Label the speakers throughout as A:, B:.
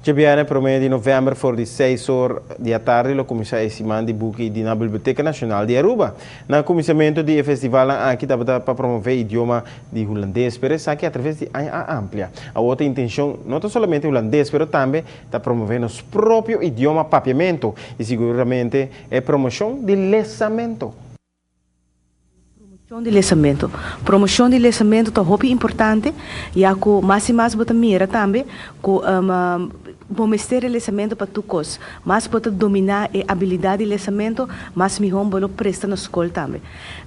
A: Djabièrnè promé di novèmber for di seis or di atardi lo kuminsá e siman di buki di na Biblioteka Nashonal di Aruba. Na kuminsamentu di e festivalnan aki tabata pa promové idioma di hulandes, pero esaki atraves di aña a amplia. Awor ta intenshon no ta solamente hulandes, pero tambe ta promové nos propio idioma papiamentu i siguramente e promoshon di lesamentu.
B: Promocion di lesamento. Promocion di lesamento ta hopi importante, ya cu mas y mas bo ta mira tambe cu bo mester e lesamento pa tur cos. Mas bo ta domina e abilidad di lesamento, mas mihon bo lo presta na scol tambe.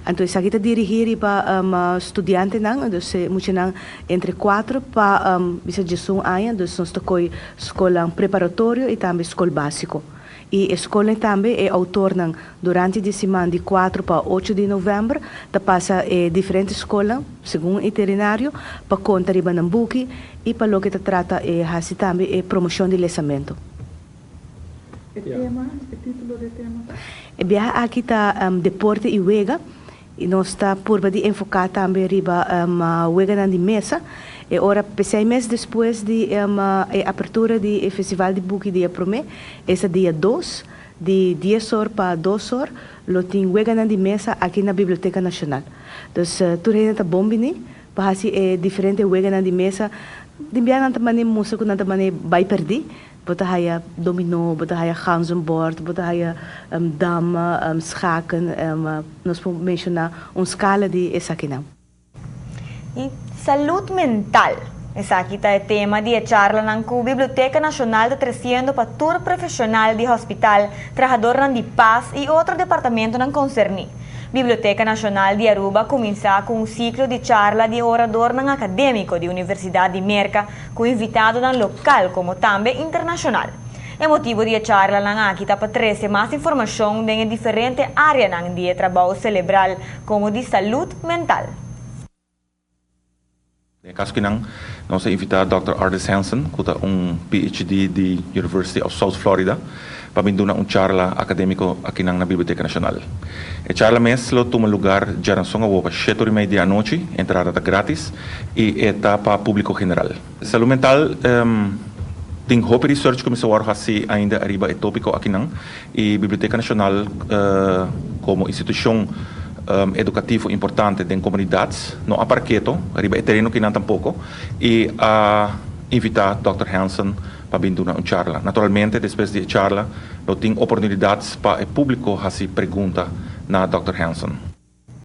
B: Anto esaki ta dirigi riba studiantenan, dus e muchanan entre cuatro pa bisa diesun aña, dus nos ta coy scolnan preparatorio y tambe scol basico. I e skolnan tambe e outornan durante di siman di kuater pa ocho di novèmber ta pasa e diferente skolnan segun e iterinario pa konta riba nan buki i pa loke ta trata e hasi tambe e promoshon di lesamentu.
C: E tema, e titulo di e tema ta?
B: E biaha aki ta Deporte i Wega i nos ta purba di enfoká tambe riba weganan di mesa. E ora p'esei mes despues di e apertura di e festival di buki dia promé, esta dia dos, di dies or pa dos or, lo tin weganan di mesa aki na Biblioteka Nashonal. Dus tur hende ta bon bini pa hasi e diferente weganan di mesa. Tin bia nan ta mane mustra ku nan ta mane bai pèrdí. Bo ta haya dominó, bo ta haya ganzenbord, bo ta haya dam, schaken, nos por menshoná un skala di esakinan.
D: Y salud mental. Esaki ta e tema di e charlanan cu Biblioteca Nacional ta treciendo pa tur profesional di hospital, trahadornan di pas y otro departamentonan concerni. Biblioteca Nacional di Aruba a cuminsa cu un ciclo di charla di oradornan academico di Universidad di Merca cu invitadonan local como tambe internacional. E motibo di e charlanan aki ta pa trece mas informacion den e diferente areanan di e trabou celebral como di salud mental.
E: Den e kaso kinan nos a invitá Dòkter Ardis Hansen ku ta un PhD di University of South Florida pa bin duna un charla akadémiko akinan na Biblioteka Nashonal. E charla mes lo tuma lugar djaranson awor pa shete ora i mei di anochi, entrada ta grátis i e ta pa públiko general. Salú mental tin hopi research ku mester wòrdu hasi ainda ariba e tópiko akinan i Biblioteka Nashonal komo institushon edukativo importante den komunidat no a para keto riba e tereno kinan tampoko i a invitá Dòkter Hansen pa bin duna un charla. Naturalmente despues di e charla lo tin oportunidat pa e públiko hasi pregunta na Dòkter Hansen.